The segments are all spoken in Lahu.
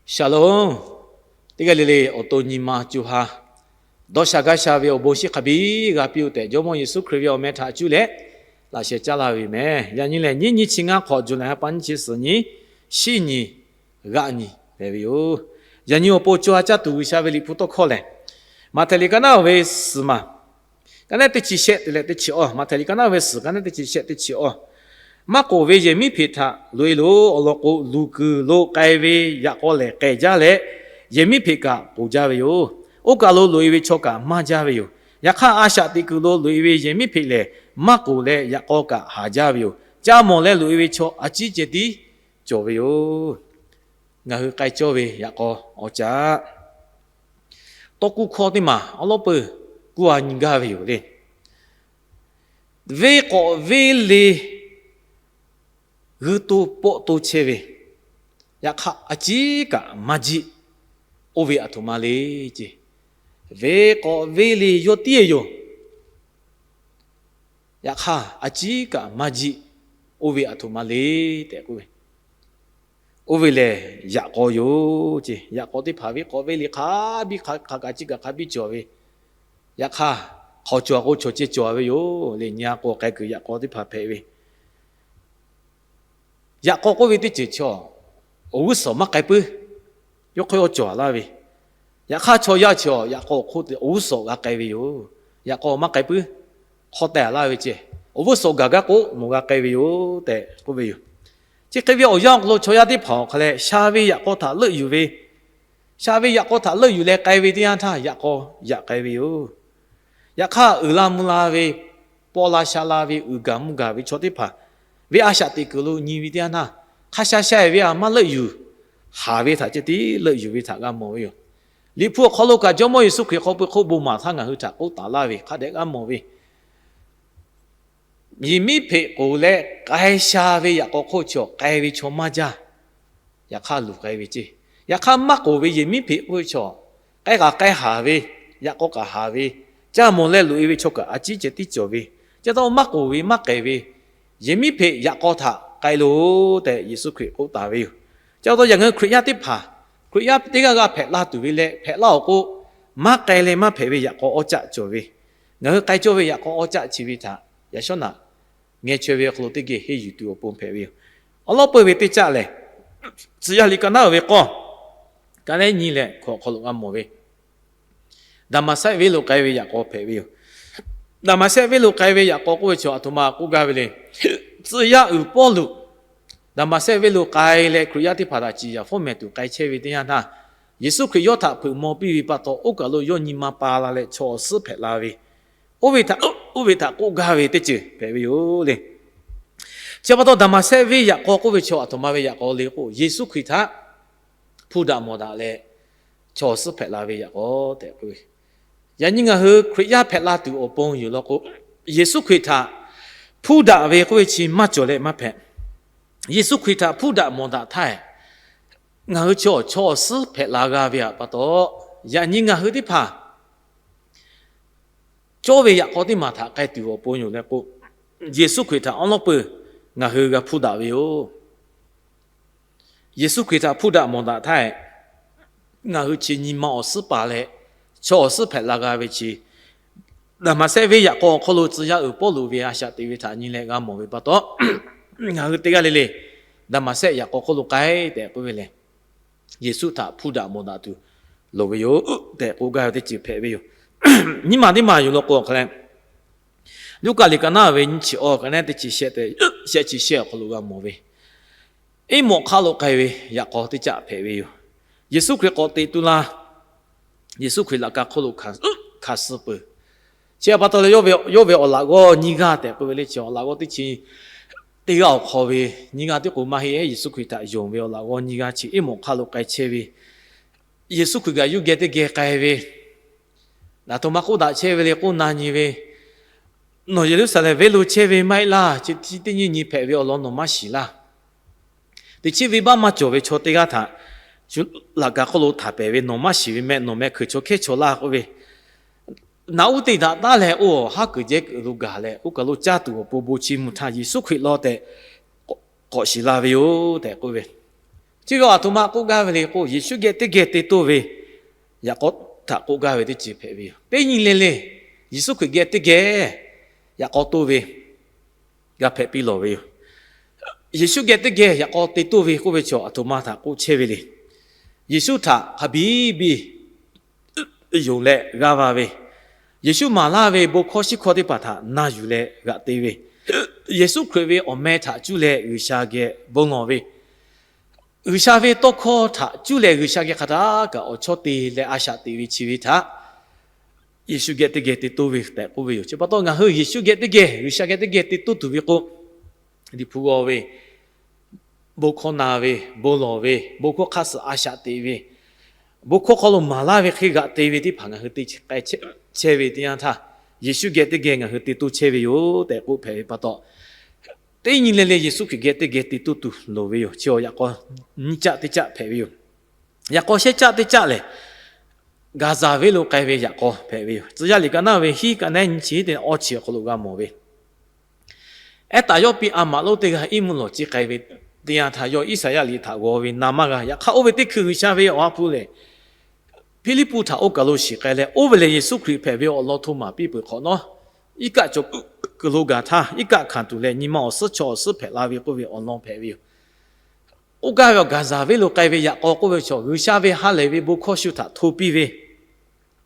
Shalom. Teˇ g'aˇ le le awˬ to nyi ma co ha dawˇ sha gaˇ sha ve awˬ bon shiˍ hk'a biˇ g'a piˇ-oˆ tehꞈ, Jawˇmawˇ Yeˍsuˆ Hkriꞈ ve awˬ meh htaꞈ cuˇ leh laꞈ sheh caˇ laˇ ve yoˬ meh. Yaꞈ nyi lehˬ, nyiˇ nyiˇ chi ngaˇ hk'awꞈ, July ha pa nyiˇ chi suhˍ nyi, shiˉ nyi, g'aˆ nyi hpehꞈ ve yoˬ. Yaꞈ nyi awˬ pon co ha caˇ tuˬ G'uiˬsha ve Liꞈ hpu tawˇ hkawˇ lehˬ, Maꞈhtehˍ liꞈ ka naˉ ve suhˍ maˬ, ka naˉ teˇ chi shehˆ te leh teˇ chi awˇ, Maꞈhtehˍ liꞈ ka naˉ ve suhˍ ka naˉ teˇ chi shehˆ teˇ chi awˇ. Maˇ k'oˍ ve yehˬ miˉ hpeꞈ htaꞈ loꞈ-e loˬ. Awˬ lawn k'o, luˬ kuiˬ lo k'ai ve yaꞈ k'aw lehˬ k'ehˬ jaˇ leh, yehˬ miˉ hpeꞈ kaꞈ k'oˍ jaˇ ve yoˬ. Oˇ kaˬ lo loꞈ-e ve chaw kaꞈ maˇ jaˇ ve yoˬ. Yaꞈ hk'aˇ, a shaꞈ teꞈ kuiˬ lo loꞈ-e ve yehˬ miˉ hpeꞈ lehˬ, maˇ k'oˍ leh yaꞈ k'aw kaꞈ haˍ jaˇ ve yoˬ. Ca mawˬ leh loꞈ-e ve chaw a ciˉ ceh tiˉ cawˬ ve yoˬ. Ngaˬ hui k'ai cawˇ ve yaꞈ k'aw awˬ caˆ tawˇ kuˇ hkawˇ teˇ maˬ awˉ lawˉ peuˬ kuˇ a nyi gaˇ ve yoˬ le. Venˇ k'awꞈ venˇ le g'uiˇ to pawˆ to chehˇ ve, yaꞈ hk'aˇ a ciˉ kaꞈ maˇ jiˆ. Oˇ ve aˬ htoꞈ ma le ce. Venˇ k'awꞈ venˇ le yawˇ tiˉ yoˬ. Yaꞈ hk'aˇ, a ciˉ kaꞈ maˇ jiˆ. Oˇ ve aˬ htoꞈ ma le tehꞈ k'oˆ ve, oˇ ve lehˬ yaꞈ k'aw yoˬ ce. Yaꞈ k'aw teˇ hpaˍ venˇ k'awꞈ venˇ le hk'a biˇ hk'a kaꞈ a ciˉ kaꞈ hk'a biˇ cawˬ ve, yaꞈ hk'aˇ, hk'awꞈ cawˬ k'o chaw ceh cawˬ ve yoˬ le. Nyi a k'o k'ai kuiˬ yaꞈ k'aw teˇ hpaˍ hpehꞈ ve. Yaꞈ k'aw k'oˆ ve teˇ ceuˬ chaw awˬ g'uˇ suhˍ maˇ k'ai puiˉ. Yawˇ hk'aw yawˇ cawˬ laˇ ve, yaꞈ hk'aˇ chaw yaˇ chi yaꞈ k'aw awˬ hk'oˆ awˬ g'uˇ suhˍ g'a k'ai ve yoˬ. Yaꞈ k'aw maˇ k'ai puiˉ. Hk'aw teh laˇ ve ce. Awˬ g'uˇ suhˍ gaˬ gaˇ k'o nawˬ g'a k'ai ve yoˬ tehꞈ k'oˆ ve yoˬ. Chi hk'e ve awˬ yanˇ awˬ hk'aw lo chaw yaˇ teˇ hpaˍ awˬ hk'a leh sha ve yaꞈ k'aw htaꞈ leuˆ yuˬ ve, sha ve yaꞈ k'aw htaꞈ leuˆ yuˬ leh k'ai ve teˇ yanˇ htaˇ yaꞈ k'aw yaꞈ k'ai ve yoˬ. Yaꞈ hk'aˇ, uiˍ la mvuh la ve, paw la sha la ve, uiˍ gaˬ mvuh gaˬ ve chaw teˇ hpaˍ ve a shaꞈ teꞈ kuiˬ lo nyi ve teˇ yanˇ htaˇ, hk'a sha sha ve a maˇ leuˆ yuˬ, haˍ ve htaꞈ ceh tiˉ leuˆ yuˬ ve htaꞈ g'a mawˬ ve yoˬ. Liꞈ hpu awˬ hk'aw lo kaꞈ Jawˇmawˇ Yeˍsuˆ Hkriꞈ hk'aw pui hk'oˆ bon maˍ htaˇ ngaˬ hui htaꞈ k'oˆ taˍ laˇ ve hk'a dehꞈ g'a mawˬ ve, yehˬ miˉ hpeꞈ k'oˍ leh k'ai sha ve yaꞈ k'aw hk'oˆ chaw k'ai ve chaw maˇ jaˇ. Yaꞈ hk'aˇ luˬ k'ai ve ce. Yaꞈ hk'aˇ maˇ k'oˍ ve yehˬ miˉ hpeꞈ k'oˆ ve chaw, k'ai kaꞈ k'ai haˍ ve, yaꞈ k'aw kaꞈ haˍ ve, caˇ mawˬ leh loꞈ-e ve chaw kaꞈ a ciˉ ceh tiˉ cawˬ ve, chi pa taw maˇ k'oˍ ve maˇ k'ehˬ ve yehˬ miˉ hpeꞈ yaꞈ k'aw htaꞈ k'ai loˬ tehꞈ Yeˍsuˆ Hkriꞈ k'oˆ taˍ ve yoˬ. Chi pa taw yaꞈ ngaˬ hui Hkriꞈ yaˇ teˇ hpaˍ, Hkriꞈ yaˇ teˇ g'aˇ g'a hpehꞈ la tuˬ ve leh hpehꞈ laˇ awˬ k'o, maˇ k'ai leh maˇ hpehꞈ ve yaꞈ k'aw awˇ caˆ cawˬ ve, ngaˬ hui k'ai cawˇ ve yaꞈ k'aw awˇ caˆ chi ve htaꞈ yaꞈ shawˉ naꞈ ngeh chaweh ve awˬ hk'aw lo teˇ geh henˇ yuˬ tuˬ awˬ pon hpehꞈ ve yoˬ. Awˬ lawˉ peuˬ ve teˇ caˆ lehˬ, Tcuh yaˇ liꞈ ka naˉ ve k'awˇ, ka lehˉ nyi leh hkawꞈ hk'aw lo g'a mawˬ ve, Daˍmaˍsehˆ venˇ lo k'ai ve yaꞈ k'aw hpehꞈ ve yoˬ. Daˍmaˍsehˆ venˇ lo k'ai ve yaꞈ k'aw k'oˆ ve chaw aˬ htoꞈ ma k'oˆ gaˇ ve le. Tcuh yaˇ uiˍ Pawˇluꞈ Daˍmaˍsehˆ venˇ lo k'ai leh Hkriꞈ yaˇ teˇ hpaˍ htaꞈ ciˍ yaˍ fawˉ mehˍ tuˬ k'ai chehˇ ve teˇ yanˇ htaˇ, Yeˍsuˆ Hkriꞈ yawˇ htaꞈ hpeuꞈ maw piˇ ve pa taw, oˇ kaˬ lo yawˇ nyi ma pa la leh chaw awˬ suhˉ hpehꞈ la ve, oˇ ve htaꞈ, oˇ ve htaꞈ k'oˆ gaˇ ve teˇ ceuˬ hpehꞈ ve yoˬ le. Chi pa taw Daˍmaˍsehˆ venˇ yaꞈ k'aw k'oˆ ve chaw aˬ htoꞈ ma ve yaꞈ k'aw le k'o, Yeˍsuˆ Hkriꞈ htaꞈ hpuˇ daꞈ mawˬ daꞈ leh chaw awˬ suhˉ hpehꞈ la ve yaꞈ k'aw tehꞈ k'oˆ ve. Yaꞈ nyi ngaˬ hui Hkriꞈ yaˇ hpehꞈ la tuˬ awˬ pon yoˬ law k'o, Yeˍsuˆ Hkriꞈ htaꞈ hpuˇ daꞈ ve k'oˆ ve chi maˇ cawˬ leh maˇ hpehꞈ. Yeˍsuˆ Hkriꞈ htaꞈ hpuˇ daꞈ mawˬ daꞈ htaˇ, ngaˬ hui chaw chaw awˬ suhˉ hpehꞈ la g'a ve pa taw, yaꞈ nyi ngaˬ hui teˇ hpaˍ cawˇ ve yaꞈ k'aw teˇ maˬ htaꞈ k'ai tuˬ awˬ pon yoˬ leh k'o, Yeˍsuˆ Hkriꞈ htaꞈ awˉ lawˉ peuˬ ngaˬ hui g'a hpuˇ daꞈ ve yoˬ. Yeˍsuˆ Hkriꞈ htaꞈ hpuˇ daꞈ mawˬ daꞈ htaˇ, ngaˬ hui chi nyi ma awˬ suhˉ paˍ leh chaw awˬ suhˉ hpehꞈ la g'a ve chi, Daˍmaˍsehˆ venˇ yaꞈ k'aw awˬ hk'aw lo tcuh yaˇ uiˍ Pawˇluꞈ ve a shaꞈ teꞈ ve htaꞈ nyi leh g'a mawˬ ve pa taw, ngaˬ hui teˇ g'aˇ le le Daˍmaˍsehˆ yaꞈ k'aw hk'oˆ lo k'ai tehꞈ k'oˆ ve lehˬ, Yeˍsuˆ htaꞈ hpuˇ daꞈ mawˬ daꞈ tuˬ loˍ ve yoˬ tehꞈ k'oˆ gaˇ ve teˇ ceuˬ hpehꞈ ve yoˬ. Nyiˇ maˬ teˇ maˬ yoˬ law k'o, awˬ hk'a leh Luˉkaꞈ liꞈ ka naˉ ve nyiˇ chi awˇ, ka nehˉ teˇ chi shehˆ tehꞈ shehˆ chi shehˆ awˬ hk'aw lo g'a mawˬ ve, Eˇmawꞈ hk'aˆ lo k'ai ve yaꞈ k'aw teˇ caˆ hpehꞈ ve yoˬ. Yeˍsuˆ Hkriꞈ k'awꞈ teꞈ tu la, Yeˍsuˆ Hkriꞈ laꞈ ka hk'oˆ lo hkanˍ suh peuˬ. Chi pa taw leh, yawˇ ve awˬ laꞈ g'awˇ nyiˇ g'aˇ tehꞈ k'oˆ ve le, chi awˬ laꞈ g'awˇ teˇ chi teˇ g'aˇ awˬ hk'aw ve nyiˇ g'aˇ tiˉ k'o maˇ heˆ. Yeˍsuˆ Hkriꞈ htaꞈ yonˍ ve awˬ laꞈ g'awˇ nyiˇ g'aˇ chi Eˇmawꞈ hk'aˆ lo k'ai chehˇ ve, Yeˍsuˆ Hkriꞈ kaꞈ yuˇ geh teˇ geh k'ai ve, aˬ htoꞈ ma k'oˆ daꞈ chehˇ ve le k'oˆ na nyi ve, Nawˬ Yeˍruˆsaˍlehnˍ venˇ lo chehˇ ve maˇ heˆ laˇ. Chi teˇ nyi nyi hpehꞈ ve awˬ lawn nawˬ maˇ shiˍ laˇ. Teˇ chi venˇbaˆ maˇ cawˬ ve chaw teˇ g'aˇ htaꞈ laꞈ ka hk'oˆ lo htaꞈ pehˍ ve nawˬ maˇ shiˍ ve meh, nawˬ meh hkui chaw hkehˇ chaw laˇ k'oˆ ve, naꞈ uˉ te daꞈ taˉ leh oˇ haˉ kuiˬ jehˇ kuiˬ lo gaˬ leh oˇ kaˬ lo caˇ tuˬ awˬ pon bon chi mvuh htaˇ Yeˍsuˆ Hkriꞈ law tehꞈ k'awꞈ shiˍ la ve yoˬ tehꞈ k'oˆ ve. Chi ve awˬ aˬ htoꞈ ma k'oˆ gaˇ ve le k'o, Yeˍsuˆ geh teˇ geh te toˇ ve yaꞈ k'aw htaꞈ k'oˆ gaˇ ve teˇ ceuˬ hpehꞈ ve yoˬ. Teˇ nyi le le, Yeˍsuˆ Hkriꞈ geh teˇ geh yaꞈ k'aw toˇ ve g'a hpehꞈ piˇ lawˬ ve yoˬ. Yeˍsuˆ geh teˇ geh yaꞈ k'aw te toˇ ve k'oˆ ve chaw aˬ htoꞈ ma htaꞈ k'oˆ chehˇ ve le. Yeˍsuˆ htaꞈ hk'a biˇ biˇ yonˍ leh g'a va ve, Yeˍsuˆ maˍ laˇ ve bon hkawˇ shiˉ hkawˇ teˇ hpaˍ htaꞈ na yuˬ leh g'aꞈ te ve, Yeˍsuˆ Hkriꞈ ve awˬ meh htaꞈ cuˇ leh G'uiˬsha geh bon lawˬ ve, G'uiˬsha ve tawˇ hkawˇ htaꞈ cuˇ leh G'uiˬsha geh hk'aˬ htaˇ kaꞈ awˬ chawˇ te leh a shaꞈ teꞈ ve chi ve htaꞈ Yeˍsuˆ geh teˇ geh te toˇ ve tehꞈ k'oˆ ve yoˬ. Chi pa taw ngaˬ hui Yeˍsuˆ geh teˇ geh, G'uiˬsha geh teˇ geh te toˇ tuˬ ve k'o, Liꞈ hpu g'aw ve, bon hkawˇ na ve, bon lawˬ ve, bon hkawˇ hk'aˇ suh a shaꞈ teꞈ ve, bon hkawˇ hk'aw lo maˍ laˇ ve hk'e g'aꞈ te ve teˇ hpaˍ ngaˬ hui te k'ai chehˇ ve teˇ yanˇ htaˇ, Yeˍsuˆ geh teˇ geh ngaˬ hui te toˇ chehˇ ve yoˬ tehꞈ k'oˆ hpehꞈ ve pa taw, teˇ nyi le le Yeˍsuˆ Hkriꞈ geh teˇ geh te toˇ tuˬ loˍ ve yoˬ. Chi awˬ yaꞈ k'aw nyiˇ caˆ teˇ caˆ hpehꞈ ve yoˬ. Yaꞈ k'aw shehˆ caˆ teˇ caˆ lehˬ, Gaˍzaˍ venˇ lo k'ai ve yaꞈ k'aw hpehꞈ ve yoˬ. Tcuh yaˇ liꞈ ka naˇ ve hiˉ ka nehˉ nyi chi te awˇ chi awˬ hk'aw lo g'a mawˬ ve, Ehˉtaˍ yawˇ piˇ a maꞈ lonˉ teˇ g'aˇ iˉ mvuhˇ lawˬ ciˇ k'ai ve teˇ yanˇ htaˇ, yawˇ Iˉsaˍyaˆ liꞈ htaꞈ g'aw ve na maˇ g'a. Yaꞈ hk'aˇ oˇ ve teˇ hkui G'uiˬsha ve Awˬ ha hpu lehˬ, Hpiˇliˇpuˆ htaꞈ oˇ kaˬ lo shiˍ k'ai leh, oˇ ve lehˬ Yeˍsuˆ Hkriꞈ hpehꞈ ve awˬ lawn hto maˍ piˇ peuˬ hk'awꞈ nawˉ, iˉ kaˆ cawˬ kuiˬ lo gaˬ htaˇ, iˉ kaˆ hkanˍ tuˬ leh nyi ma awˬ suhˉ chaw awˬ suhˉ hpehꞈ la ve k'oˆ ve awˬ lawn hpehꞈ ve yoˬ. Oˇ gaˇ ve awˬ Gaˍzaˍ venˇ lo k'ai ve yaꞈ k'aw k'oˆ ve chaw, G'uiˬsha ve ha lehˬ ve bon hkawˇ shu htaꞈ hto piˇ ve,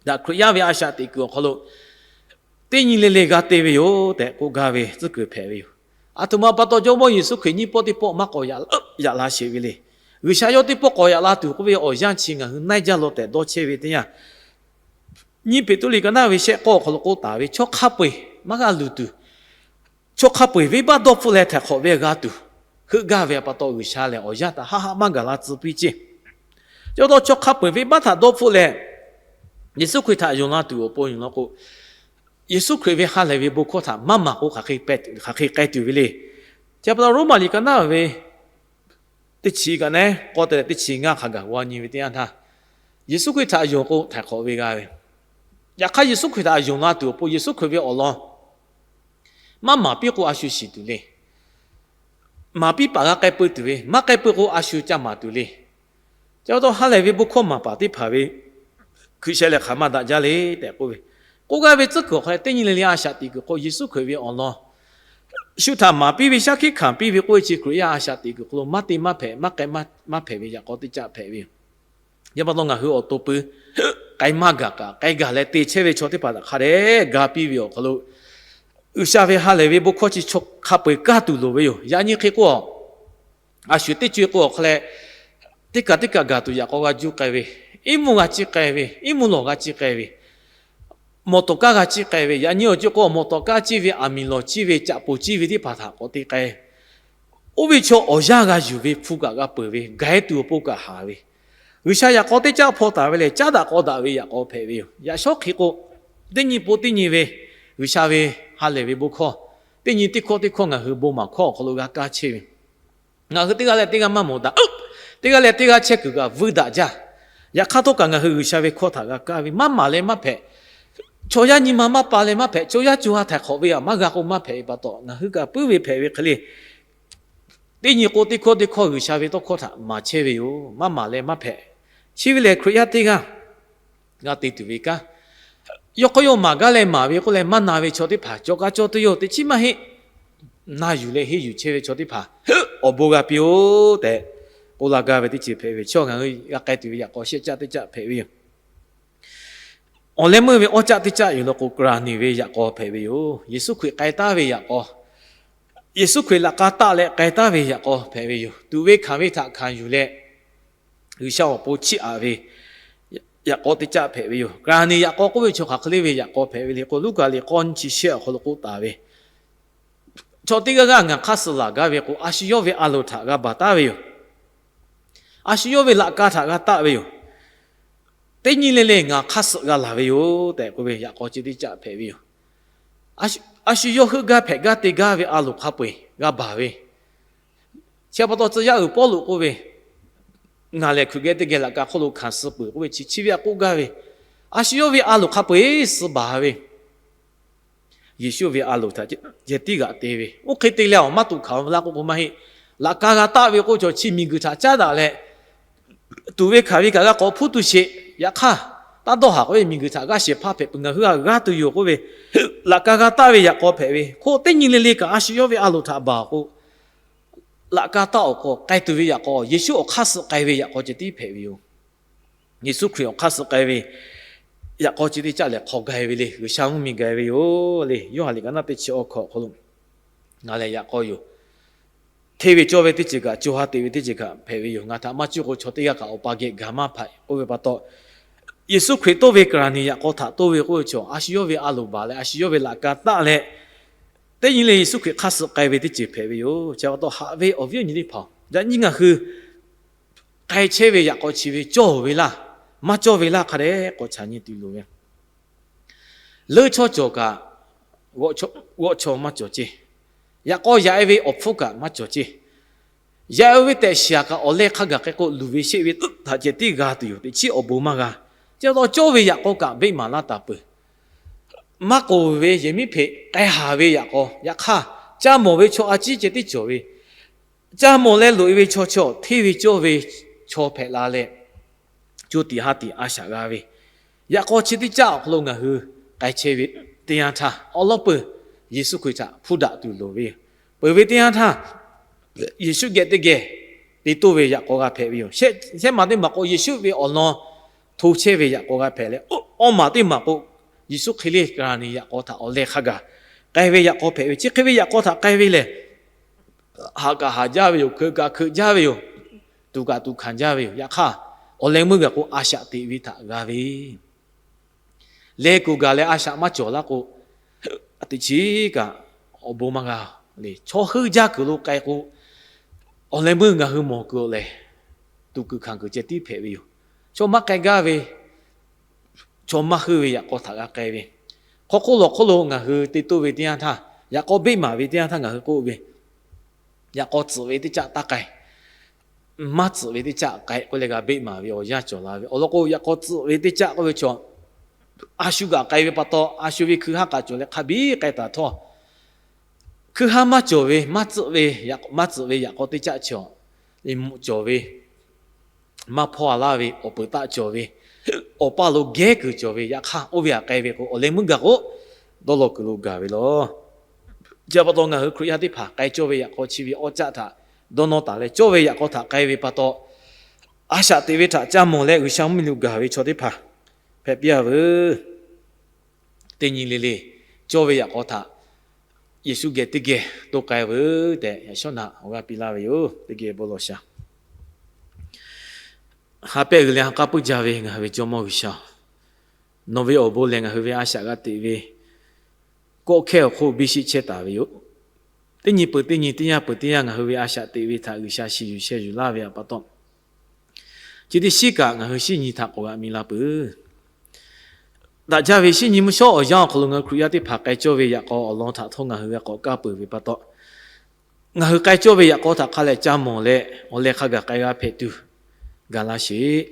daꞈ Hkriꞈ yaˇ ve a shaꞈ teꞈ kuiˬ awˬ hk'aw lo teˇ nyi le le g'a te ve yoˬ tehꞈ k'oˆ gaˇ ve tcuhˉ kuiˬ hpehꞈ ve yoˬ. Aˬ htoꞈ ma pa taw Jawˇmawˇ Yeˍsuˆ Hkriꞈ nyiˇ pawˆ teˇ pawˆ maˇ k'awꞈ yaꞈ la sheˍ ve le. G'uiˬsha yawˇ teˇ pawˆ k'awꞈ yaꞈ la tuˬ k'oˆ ve awˬ yanˇ chi ngaˬ hui naiˇ jaˇ law tehꞈ dawˇ chehˇ ve teˇ yanˇ, nyiˇ Peˍtruˆ liꞈ ka naˇ ve shehˆ k'awˇ awˬ hk'aw lo k'oˆ taˍ ve, chaw hk'a peu-eˬ maˇ g'a luˬ tuˬ, chaw hk'a peu-eˬ venˇbaˆ dawˇ hpfuhˆ leh htaiˍ hk'awꞈ ve g'a tuˬ, heuˆ gaˇ ve pa taw G'uiˬsha lehˬ awˬ yanˇ htaꞈ haˆ haˆ maˇ gaˬ la tcuh piˇ ceˇ. Chi pa taw chaw hk'a peu-eˬ venˇbaˆ htaꞈ dawˇ hpfuhˆ leh Yeˍsuˆ Hkriꞈ htaꞈ yonˍ la tuˬ awˬ pon yoˬ law k'o, Yeˍsuˆ Hkriꞈ ve ha lehˬ ve bon hkawˇ htaꞈ maˇ maˍ k'o, hk'aˬ hk'e k'ai tuˬ ve le. Chi pa taw Roˉmaꞈ liꞈ ka naˇ ve teˇ chi kaꞈ nehˉ k'awˇ te leh teˇ chi ngaˇ hk'a gaˬ g'aw nyi ve teˇ yanˇ htaˇ, Yeˍsuˆ Hkriꞈ htaꞈ yonˍ k'o htaiˍ hk'awꞈ ve g'a ve, yaꞈ hk'aˇ Yeˍsuˆ Hkriꞈ htaꞈ yonˍ la tuˬ awˬ pon Yeˍsuˆ Hkriꞈ ve awˬ lawn maˇ maˍ piˇ k'o a shu shiˍ tuˬ le. Maˍ piˇ paˍ g'a k'ai peu tuˬ ve, maˇ k'ai peu k'o a shu ca maˍ tuˬ le. Chi pa taw ha lehˬ ve bon hkawˇ maˍ paˍ teˇ hpaˍ ve hkui sheh leh hk'aˬ maˇ daꞈ jaˇ le tehꞈ k'oˆ ve, k'oˆ gaˇ ve tcuhˉ kuiˬ awˬ hk'aw leh teˇ nyi le le a shaꞈ teꞈ kuiˬ k'o, Yeˍsuˆ Hkriꞈ ve awˬ lawn shu htaꞈ maˍ piˇ ve, shaˉ hkiˆ hkanˍ piˇ ve k'oˆ ve chi Hkriꞈ yaˇ a shaꞈ teꞈ kuiˬ hk'aw lo maˇ te maˇ hpehꞈ, maˇ k'ai maˇ hpehꞈ ve yaꞈ k'aw teˇ caˆ hpehꞈ ve yoˬ. Chi pa taw ngaˬ hui awˬ to pui k'ai maˇ gaˬ kaꞈ, k'ai gaˬ leh te chehˇ ve chaw teˇ hpaˍ htaꞈ hk'a dehꞈ ga piˇ ve awˬ hk'aw lo, G'uiˬsha ve ha lehˬ ve bon hkawˇ chi chaw hk'a peu-eˬ kaˇ tuˬ loˍ ve yoˬ. Yaꞈ nyi hk'e k'o, a shu teˇ co-e k'o awˬ hk'aw leh, teˇ kaˬ teˇ kaˬ gaˬ tuˬ yaꞈ k'aw g'a juˇ k'ai ve, iˉ mvuhˇ g'a ciˇ k'ai ve, iˉ mvuhˇ lawˬ g'a ciˇ k'ai ve, mawˬ tawˍ kaˇ g'a ciˇ k'ai ve, yaꞈ nyi awˬ co k'o mawˬ tawˍ kaˇ ciˇ ve, aˬ miˍ lawˬ ciˇ ve, caꞈ poˬ ciˇ ve teˇ hpaˍ htaꞈ k'awꞈ te k'ai. Oˇ ve chaw awˬ yanˇ g'a yuˬ ve, hpu kaꞈ g'a peuˬ ve, gaˬ-e tuˬ awˬ pon kaꞈ haˍ ve, G'uiˬsha yaꞈ k'aw teˇ caˆ hpaw taˍ ve lehˬ, caˉ daꞈ k'aw daꞈ ve yaꞈ k'aw hpehꞈ ve yoˬ. Yaꞈ shawˉ hk'e k'o, teˇ nyi po teˇ nyi ve G'uiˬsha ve ha lehˬ ve bon hkawˇ, teˇ nyi teˇ hkawˇ teˇ hkawˇ ngaˬ hui bon maˍ hkawˇ awˬ hk'aw lo g'a kaˇ chehˇ ve, ngaˬ hui teˇ g'aˇ leh teˇ g'aˇ maˇ mawˬ daꞈ, teˇ g'aˇ leh teˇ g'aˇ chehˇ kuiˬ kaꞈ vuiˇ daꞈ jaˇ. Yaꞈ hk'aˇ htawˇ kaꞈ ngaˬ hui G'uiˬsha ve hkawˇ htaꞈ g'a kaˇ ve, maˇ maˍ leh maˇ hpehꞈ, chaw yaˇ nyi ma maˇ pa leh maˇ hpehꞈ, chaw yaˇ co ha htaiˍ hk'awꞈ ve aꞈ maˇ g'a k'o maˇ hpehꞈ ve pa taw, ngaˬ hui kaꞈ puiˉ ve hpehꞈ ve hk'e le. Teˇ nyi k'o teˇ hkawˇ teˇ hkawˇ G'uiˬsha ve tawˇ hkawˇ htaꞈ maˍ chehˇ ve yoˬ. Maˇ maˍ leh maˇ hpehꞈ. Chi ve lehˬ Hkriꞈ yaˇ teˇ g'aˇ g'a te tuˬ ve kanˉ, yawˇ hk'aw yawˇ maˍ gaˇ leh maˍ ve k'oˆ leh maˇ na ve chaw teˇ hpaˍ cawˬ kaꞈ cawˬ tuˬ yoˬ. Teˇ chiˉ maˇ heˆ. Na yuˬ leh henˇ yuˬ chehˇ ve chaw teˇ hpaˍ awˬ bon g'a piˇ-oˬ tehꞈ k'oˆ la gaˇ ve teˇ ceuˬ hpehꞈ ve chaw ngaˬ hui g'a k'ai tuˬ ve yaꞈ k'aw shehˆ caˆ teˇ caˆ hpehꞈ ve yoˬ. Awˬ leh meuˇ ve awˇ caˆ teˇ caˆ yoˬ law k'o, K'raˍneˍ ve yaꞈ k'aw hpehꞈ ve yoˬ. Yeˍsuˆ Hkriꞈ k'ai taˍ ve yaꞈ k'aw, Yeˍsuˆ Hkriꞈ laꞈ k'a taˆ leh k'ai taˍ ve yaꞈ k'aw hpehꞈ ve yoˬ. Tuꞈ ve hkanˍ ve htaꞈ hkanˍ yuˬ leh G'uiˬsha awˬ pon chiˇ aꞈ ve yaꞈ k'aw teˇ caˆ hpehꞈ ve yoˬ. K'raˍneˍ yaꞈ k'aw k'oˆ ve chaw hk'aˬ hk'e le ve yaꞈ k'aw hpehꞈ ve le k'o, Luˉkaꞈ liꞈ k'awˇ nyiˇ chi shehˆ awˬ hk'aw lo k'oˆ taˍ ve, chaw teˇ g'aˇ g'aˇ ngaˬ hk'aˇ suh laˬ gaˇ ve k'o, a shu yawˇ ve a loˍ htaꞈ g'a baˬ taˍ ve yoˬ. A shu yawˇ ve laꞈ ka htaꞈ g'a taˆ ve yoˬ. Teˇ nyi le le ngaˬ hk'aˇ suh g'a laˬ ve yoˬ tehꞈ k'oˆ ve yaꞈ k'aw chi teˇ caˆ hpehꞈ ve yoˬ. A shu yawˇ heuˆ gaˇ hpehꞈ gaˇ te gaˇ ve a loˍ hk'a peu-eˬ g'a baˬ ve, chi pa taw tcuh yaˇ uiˍ Pawˇluꞈ k'oˆ ve, Ngaˬ lehˬ Hkriꞈ geh teˇ geh laꞈ ka hk'oˆ lo hkanˍ suh peuˬ k'oˆ ve chi chi ve aꞈ k'oˆ gaˇ ve, a shu yawˇ ve a loˍ hk'a peu-eˬ suh baˬ ve, Yeˍsuˆ ve a loˍ htaꞈ ceh tiˉ g'aꞈ te ve, oˇ hk'e te leh awˬ maˇ tuꞈ hkanˍ laˇ k'oˆ k'o maˇ heˆ. Laꞈ ka g'a taˆ ve k'oˆ ve chaw chi miˬguiˬ htaꞈ caˉ daꞈ leh, tuˍ ve hkanˍ ve kaꞈ g'a k'awꞈ hpuˇ tuˬ sheˍ. Yaꞈ hk'aˇ, taˇ dawˇ haˍ k'oˆ ve, miˬguiˬ htaꞈ g'aˇ shehˍ hpaˇ hpehꞈ peuˬ ngaˬ hui g'a g'aˇ tuˬ yoˬ k'oˆ ve, laꞈ ka g'a taˆ ve yaꞈ k'aw hpehꞈ ve, hk'oˆ teˇ nyi le le kaꞈ a shu yawˇ ve a loˍ htaꞈ baˬ k'o, laꞈ ka taˆ awˬ hk'aw k'ai tuˬ ve yaꞈ k'aw, Yeˍsuˆ awˬ hk'aˇ suh k'ai ve yaꞈ k'aw ceh tiˉ hpehꞈ ve yoˬ. Yeˍsuˆ Hkriꞈ awˬ hk'aˇ suh k'ai ve yaꞈ k'aw chi teˇ caˆ lehˬ hk'aw gaˬ e ve le, G'uiˬsha mvuhˇmiˬ gaˬ e ve yoˬ le. Yoˇhanˬ liꞈ ka naˇ teˇ chi awˬ hkawꞈ awˬ hk'aw lo ngaˬ lehˬ yaꞈ k'aw yoˬ. Hteˇ ve cawˇ ve teˇ ceuˬ kaꞈ, co ha teꞈ ve teˇ ceuˬ kaꞈ hpehꞈ ve yoˬ. Ngaˬ htaꞈ maˇ cuˇ k'o chaw teˇ g'aˇ kaꞈ awˬ pa geh gaˬ maˇ hpehꞈ k'oˆ ve pa taw, Yeˍsuˆ Hkriꞈ toˇ ve Kaˍraˍniˍ yaꞈ k'aw htaꞈ toˇ ve k'oˆ ve chaw, a shu yawˇ ve a loˍ baˬ leh a shu yawˇ ve laꞈ ka taˆ leh, teˇ nyi le Yeˍsuˆ Hkriꞈ hk'aˇ suh k'ai ve teˇ ceuˬ hpehꞈ ve yoˬ. Chi pa taw haꞈ ve awˬ viˉ awˬ nyi teˇ hpaˍ, yaꞈ nyi ngaˬ hui k'ai chehˇ ve yaꞈ k'aw chi ve cawˇ ve laˇ, maˇ cawˇ ve laˇ hk'a dehꞈ k'awꞈ caꞈ nyi tuˬ loˍ ve leuˉ chawˇ cawˬ kaꞈ, g'awˆ chaw maˇ cawˬ ceˇ. Yaꞈ k'aw yaꞈ e ve awˬ hpfuhˇ kaꞈ maˇ cawˬ ceˇ. Yaꞈ e ve tehꞈ shiˍ aꞈ kaꞈ awˬ leh hk'a gaˬ k'ai k'o, luˬ ve sheˆ ve htaꞈ ceh tiˉ g'a tuˬ yoˬ. Teꞈ chiˉ awˬ bon maˇ g'a. Chi pa taw cawˇ ve yaꞈ k'aw kaꞈ beˆ maˍ laˇ taˍ peuˬ. Maˇ k'oˍ ve yehˬ miˉ hpeꞈ k'ai haˍ ve yaꞈ k'aw, yaꞈ hk'aˇ, caˇ mawˬ ve chaw a ciˉ ceh tiˉ cawˬ ve, caˇ mawˬ leh loꞈ e ve chaw chi hteˇ ve cawˇ ve chaw hpehꞈ la leh, co tiꞈ ha tiꞈ a shaꞈ g'a ve, yaꞈ k'aw chi teˇ caˆ awˬ hk'aw lo ngaˬ hui k'ai chehˇ ve teˇ yanˇ htaˇ, awˉ lawˉ peuˬ Yeˍsuˆ Hkriꞈ htaꞈ hpuˇ daꞈ tuˬ loˍ ve yoˬ. Peuˬ ve teˇ yanˇ htaˇ, Yeˍsuˆ geh teˇ geh te toˇ ve yaꞈ k'aw g'a hpehꞈ ve yoˬ. Shehˆ maˬ teˇ maˬ k'o, Yeˍsuˆ ve awˬ lawn hto chehˇ ve yaꞈ k'aw g'a hpehꞈ leh, awˇ maˬ teˇ maˬ k'o, Yeˍsuˆ hk'e le Kaˍraˍniˍ yaꞈ k'aw htaꞈ awˬ leh hk'a gaˬ k'ai ve yaꞈ k'aw hpehꞈ ve. Chi hk'e ve yaꞈ k'aw htaꞈ k'ai ve lehˬ, haꞈ kaꞈ haꞈ jaˇ ve yoˬ, hkeuꞈ kaꞈ hkeuꞈ jaˇ ve yoˬ, tuˍ kaꞈ tuˍ hkanˍ jaˇ ve yoˬ. Yaꞈ hk'aˇ, awˬ leh meuˇ gaˬ k'o a shaꞈ teꞈ ve htaꞈ g'a ve, leh kuˬ gaˬ leh a shaꞈ maˇ cawˬ laˇ k'o, teꞈ chiˉ kaꞈ awˬ bon maˇ g'a le. Chaw heuˆ jaˇ kuiˬ lo k'ai k'o, awˬ leh meuˇ ngaˬ hui mawˬ kuiˬ lehˬ, tuˍ kuiˬ hkanˍ kuiˬ ceh tiˉ hpehꞈ ve yoˬ. Chaw maˇ k'ai gaˇ ve, chaw maˇ heuˆ ve yaꞈ k'aw htaꞈ g'a k'ai ve, hk'aw hk'oˆ lawˬ hk'oˆ lo ngaˬ hui te toˇ ve teˇ yanˇ htaˇ, yaꞈ k'aw beˆ maˍ ve teˇ yanˇ htaˇ ngaˬ hui k'oˆ ve, yaꞈ k'aw tcuhꞈ ve teˇ caˆ taˇ k'ai, maˇ tcuhꞈ ve teˇ caˆ k'ai k'oˆ leh g'a beˆ maˍ ve awˬ yanˇ cawˬ la ve. Awˬ lawn k'o, yaꞈ k'aw tcuhꞈ ve teˇ caˆ k'oˆ ve chaw, a shu g'aꞈ k'ai ve pa taw, a shu ve hkui haˉ kaꞈ cawˬ leh hk'a biˉ k'ai taˍ htawˇ, hkui haˉ maˇ cawˬ ve, maˇ tcuhꞈ ve, maˇ tcuhꞈ ve yaꞈ k'aw teˇ caˆ chi, cawˬ ve, maˇ hpawˇ a laˇ ve awˬ peuˬ taˆ cawˬ ve, awˬ paˇ lo gehˉ kuiˬ cawˬ ve, yaꞈ hk'aˇ oˇ ve htaꞈ k'ai ve k'o, awˬ leh meuˇ gaˬ k'o, dawˇ law kuiˬ lo gaˬ ve law. Chi pa taw ngaˬ hui Hkriꞈ yaˇ teˇ hpaˍ k'ai cawˇ ve yaꞈ k'aw chi ve awˇ caˆ htaꞈ dawˇ nawˇ taˍ leh, cawˇ ve yaꞈ k'aw htaꞈ k'ai ve pa taw, a shaꞈ teꞈ ve htaꞈ caˇ mawˬ leh G'uiˬsha mvuhˇmiˬ lo gaˬ ve chaw teˇ hpaˍ hpehꞈ piˇ a veuˬ. Teˇ nyi le le cawˇ ve yaꞈ k'aw htaꞈ Yeˍsuˆ geh teˇ geh to k'ai veuˬ tehꞈ, yaꞈ shawˉ naꞈ awˬ g'aˇ piˇ laˇ ve yoˬ. Teˇ geh bon lawˬ shaˍ. Ha pehˆ g'uiˬ leh ha k'aˉ puiˉ jaˇ ve ngaˬ hui ve Jawˇmawˇ G'uiˬsha, nawˬ ve awˬ bon lehˬ ngaˬ hui ve a shaꞈ g'a teꞈ ve kawˆ hkehˇ awˬ hk'oˆ biˇ shiˆ chehˇ taˍ ve yoˬ. Teˇ nyi peuˬ teˇ nyi, teˇ yanˇ peuˬ teˇ yanˇ ngaˬ hui ve a shaꞈ teꞈ ve htaꞈ G'uiˬsha shiˍ yuˬ sheh yuˬ laˇ ve pa taw, chi teˇ shiˉ kaꞈ ngaˬ hui shinˉ nyi htaꞈ k'awꞈ g'aꞈ mi la peuˬ. Daꞈ jaˇ ve shinˉ nyi mvuhˇ shawˉ awˬ yanˇ awˬ hk'aw lo ngaˬ hui Hkriꞈ yaˇ teˇ hpaˍ k'ai cawˇ ve yaꞈ k'aw awˬ lawn htaꞈ htawˇ ngaˬ hui g'a k'awꞈ kaˇ peuˬ ve pa taw, ngaˬ hui k'ai cawˇ ve yaꞈ k'aw htaꞈ hk'a leh caˇ mawˬ leh awˬ leh hk'a gaˬ k'ai g'a hpehꞈ tuˬ gaˬ laˇ sheˍ.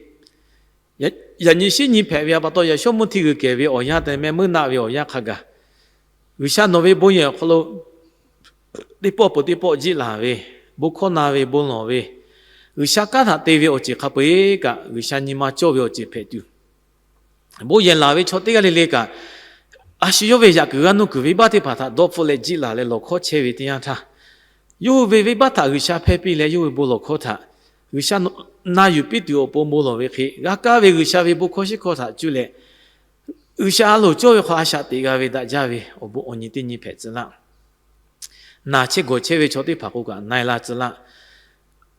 Yaꞈ nyi shinˉ nyi hpehꞈ ve pa taw, yaꞈ shawˉ mvuhˇ hti g'uiˬ kehˬ ve awˬ yanˇ tehꞈ mehˆ meuˇ naˆ ve awˬ yanˇ hk'a gaˬ, G'uiˬsha nawˬ ve bon yehˬ awˬ hk'aw lo teˇ pawˆ peuˬ teˇ pawˆ jiˆ laˬ ve, bon hkawˇ na ve, bon lawˬ ve, G'uiˬsha kanˉ htaꞈ te ve awˬ ceuˬ hk'a peu-eˬ kaꞈ, G'uiˬsha nyi ma cawˇ ve awˬ ceuˬ hpehꞈ tuˬ, bon yehˬ laˬ ve chaw teˇ g'aˇ le le kaꞈ, a shu yawˇ ve yaꞈ kuiˬ g'aˇ nuˇ kuiˬ venˇbaˆ teˇ hpaˍ htaꞈ dawˇ hpfuhˆ leh jiˆ laˬ leh lawˬ hkawˇ chehˇ ve teˇ yanˇ htaˇ, yawˇ hui ve venˇbaˆ htaꞈ G'uiˬsha hpehˇ piˇ leh, yawˇ hui bon lawˬ hkawˇ htaꞈ G'uiˬsha na yuˬ piˇ tuˬ awˬ pon bon lawˬ ve hk'e, g'a kaˇ ve G'uiˬsha ve bon hkawˇ shiˉ hkawˇ htaꞈ cuˇ leh, G'uiˬsha a loˍ cawˇ ve hk'aw a shaꞈ teꞈ g'a ve daꞈ jaˇ ve awˬ bon awˬ nyi teˇ nyi hpehꞈ tcuh laˇ. Naˬ chehˇ gawˬ chehˇ ve chaw teˇ hpaˍ k'o kaꞈ na-e la tcuh laˇ.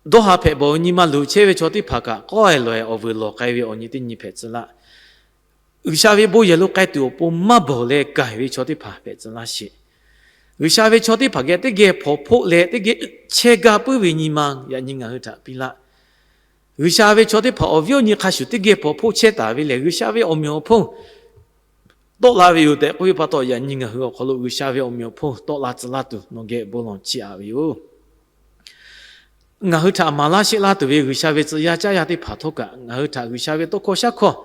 Dawˇ ha hpehꞈ bawˬ ve nyi ma luˬ chehˇ ve chaw teˇ hpaˍ kaꞈ k'awehˬ lawehˬ awˬ vuiˬ lawˬ k'ai ve awˬ nyi teˇ nyi hpehꞈ tcuh laˇ. G'uiˬsha ve bon yehˬ lo k'ai tuˬ awˬ pon maˇ bawˬ leh k'ai ve chaw teˇ hpaˍ hpehꞈ tcuh laˇ sheˍ. G'uiˬsha ve chaw teˇ hpaˍ geh teˇ geh hpawnˬ hpoˆ leh teˇ geh chehˇ gaˇ puiˉ ve nyi ma yaꞈ nyi ngaˬ hui htaꞈ piˇ laˇ. G'uiˬsha ve chaw teˇ hpaˍ awˬ viˉ awˬ nyi hk'a shuˍ teˇ geh hpawnˬ hpoˆ chehˇ taˍ ve lehˬ, G'uiˬsha ve awˬ meꞈ awˬ hponˇ tawˆ la ve yoˬ tehꞈ k'oˆ ve pa taw, yaꞈ nyi ngaˬ hui awˬ hk'aw lo G'uiˬsha ve awˬ meꞈ awˬ hponˇ tawˆ la tcuh laˇ tuˬ nawˬ geh bon lawˬ chiˇ aꞈ ve yoˬ. Ngaˬ hui htaꞈ maˍ laˇ sheˆ laˇ tuˬ ve G'uiˬsha ve tcuh yaˇ caˇ yaˇ teˇ hpaˍ htawˇ kaꞈ, ngaˬ hui htaꞈ G'uiˬsha ve tawˇ hkawˇ shaˉ hkawˇ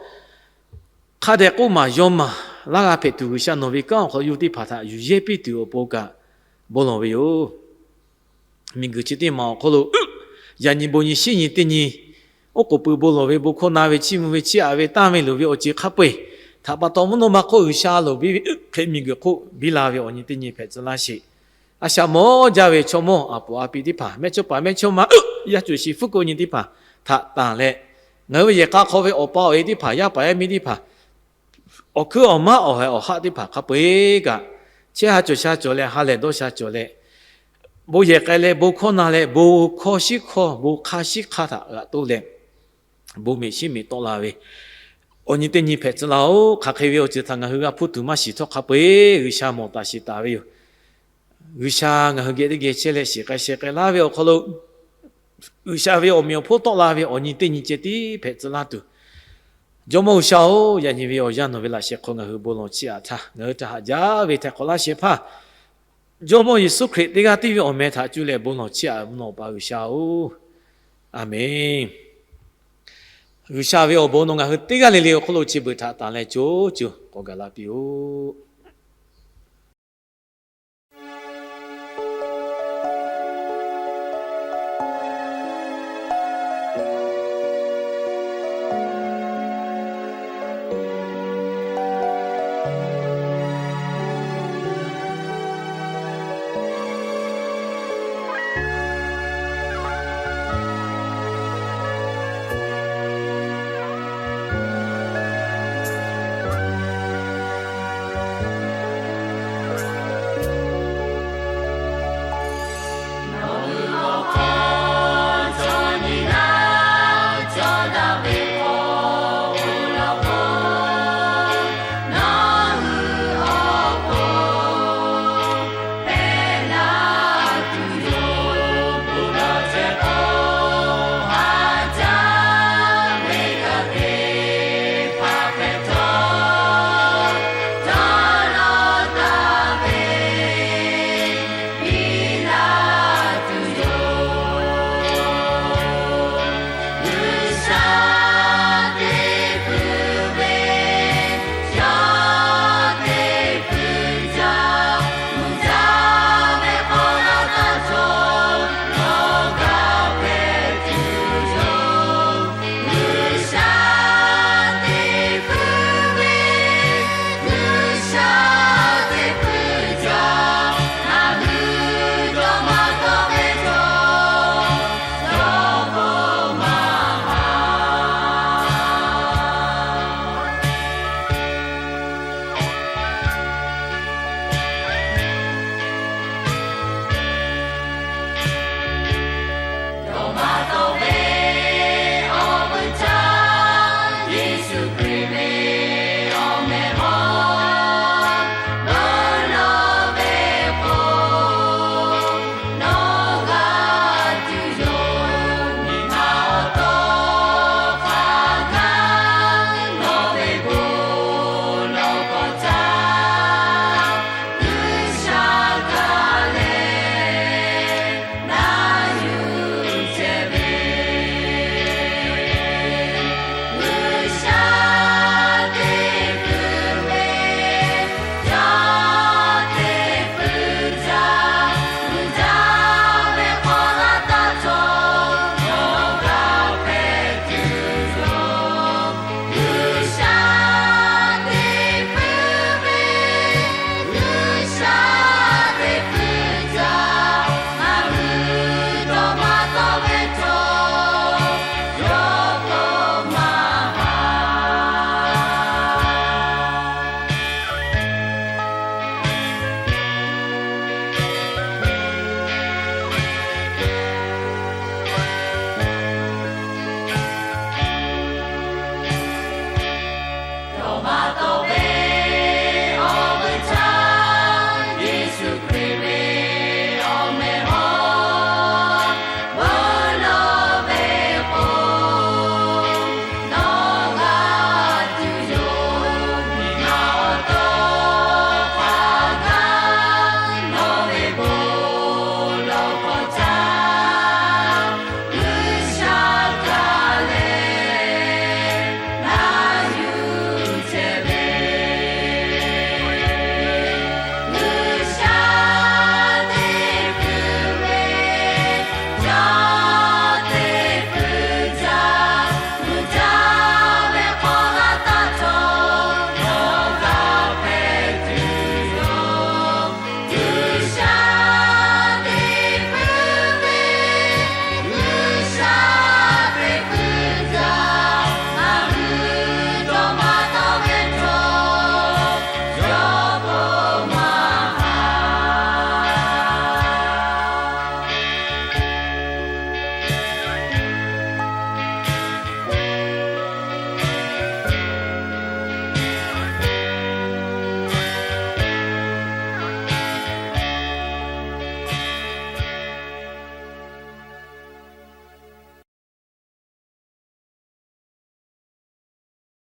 hk'a dehꞈ k'oˆ maˍ yaw maˍ laˇ g'a hpehꞈ tuˬ, G'uiˬsha nawˬ ve kanˉ awˬ hk'aw lo yawˇ teˇ hpaˍ htaꞈ yuˬ yehˇ piˇ tuˬ awˬ pon kaꞈ bon lawˬ ve yoˬ. Miˬguiˬ chi teˇ maˬ awˬ hk'aw lo yaꞈ nyi bon nyi shinˉ nyi teˇ nyi oˉ k'oˍ pui bon lawˬ ve, bon hkawˇ na ve, chiˇ mvuh ve, chiˇ aꞈ ve, tanˇ ve luˬ ve awˬ ceuˬ hk'a peu-eˬ htaꞈ pa taw, mvuhˇ naw ma hk'oˆ G'uiˬsha loˍ biˇ ve hk'e miˬguiˬ hk'oˆ biˇ la ve awˬ nyi teˇ nyi hpehꞈ tcuh laˇ sheˍ. A shaꞈ mawˇ jaˇ ve chaw mawˇ aˬ poˍ aˬ pi teˇ hpaˍ, mehˇchawˇpaˍ mehˇchawˇma, yaˇ cuˬ shiˍ fuˉ k'oˆ nyi teˇ hpaˍ htaꞈ tanˬ leh, ngaˬ hui ve yehˬ k'a hk'aw ve awˬ pa awˬ e teˇ hpaˍ, yaˇ paˍ yaˇ miˇ teˇ hpaˍ, awˬ hkuiˉ awˬ maˉ awˬ haiˬ awˬ haˆ teˇ hpaˍ hk'a peu-eˬ kaꞈ, chehˇ ha cawˬ sha cawˬ leh, ha lehˬ dawˇ sha cawˬ leh, bon yehˬ k'ai leh, bon hkawˇ na leh, bon hkawˇ shiˉ hkawˇ, bon hk'aˇ shiˉ hk'aˇ htaꞈ g'aꞈ toˇ leh, bon miˬ shiˉ miˬ tawˆ la ve awˬ nyi teˇ nyi hpehꞈ tcuh laˇ-oˬ. Hk'aˬ hk'e ve awˬ ceuˬ htaꞈ ngaˬ hui g'a hpuˇ tuˬ maˇ shiˍ htawˇ, hk'a peu-eˬ G'uiˬsha mawˬ taˍ shiˍ taˍ ve yoˬ. G'uiˬsha ngaˬ hui geh teˇ geh chehˇ leh, shiˍ k'ai sheh k'ai laˇ ve awˬ hk'aw lo, G'uiˬsha ve awˬ meꞈ awˬ hponˇ tawˆ la ve awˬ nyi teˇ nyi ceh tiˉ hpehꞈ tcuh laˇ tuˬ, Jawˇmawˇ G'uiˬsha-oˬ, yaꞈ nyi ve awˬ yanˇ nawˬ ve laꞈ sheh hk'aw ngaˬ hui bon lawˬ chiˇ aꞈ htaˇ, ngaˬ hui htaꞈ haꞈ jaˇ ve htaiˍ hk'awꞈ laˇ sheh hpaˇ Jawˇmawˇ Yeˍsuˆ Hkriꞈ teˇ g'aˇ tiˉ ve awˬ meh htaꞈ cuˇ leh bon lawˬ chiˇ aꞈ ve mvuhˇ naw Awˬ pa G'uiˬsha-oˬ, Aˍmenˬ. G'uiˬsha ve awˬ bon nawˬ ngaˬ hui teˇ g'aˇ le le awˬ hk'oˆ lo chi beuꞈ htaꞈ tanˬ leh co co k'awꞈ gaˬ la piˇ-oˆ.